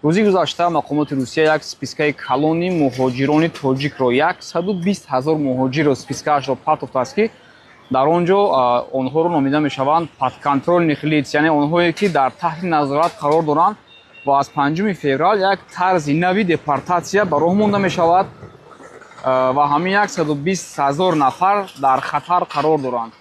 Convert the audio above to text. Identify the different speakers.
Speaker 1: Рӯзи гузашта мақомоти Русия як спискаи калони муҳоҷирони тоҷикро, 120 000 муҳоҷирро, спискаашро партофтааст, ки дар он ҷо онҳоро номида мешаванд подконтрольных лиц, яъне онҳое, ки дар таҳти назорат қарор доранд, ва аз 5 феврал як тарзи нави депортатсия ба роҳ монда мешавад ва ҳамин 120 000 нафар дар хатар қарор доранд.